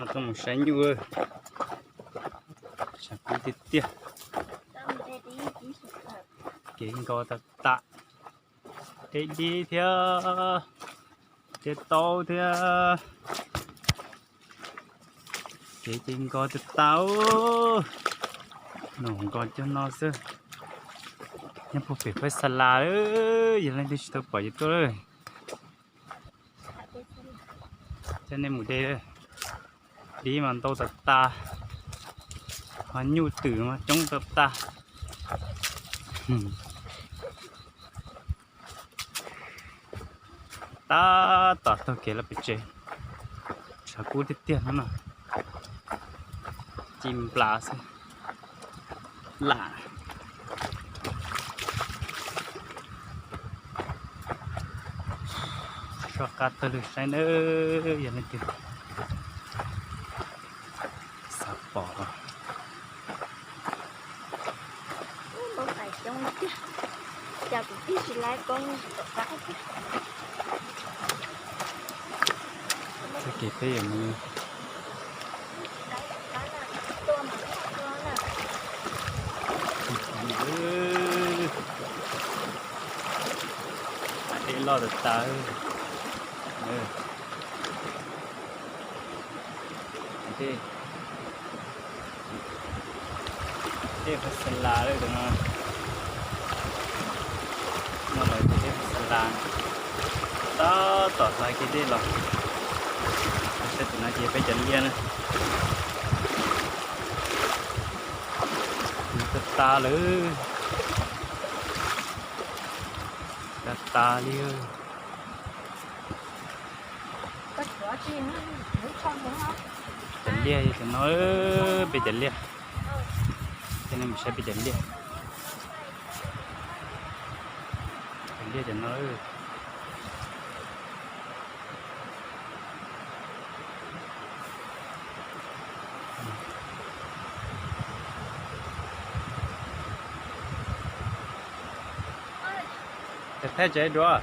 Tuaj mus saib nyuj, tshav kub tiag tiag. Kev nkos tas tas, deb deb thiab, thiab taub thiab. Kev ces nkos tas tas, nws nkos cov no xwb. Nyob puag pem phab xa las, yog leej twg tsis tau pom ces tuaj lawm. Coj nej mus de, dib mas ntau tas tas, ho nyuj twm mas coob tas tas. Tab tom taug kev los pem tsev, tshav kub tiag tiag no no, ci nplas xwb. Lam soj qab tawg lug saib nawb, yog leej twg xav pom. Txoj kev peb yuav mus deb loj tas tas. Dej, dej phab xa las lawm no. No lawm ces dej phab xa las, tab tom hla kiag dej los. Saib tim no ces peb cov liaj na, nws tas tas lawm, tas tas li. Cov liaj cov no, peb cov liaj, coj nej mus saib peb cov liaj. Cov liaj cov no. Thaij tsev dua.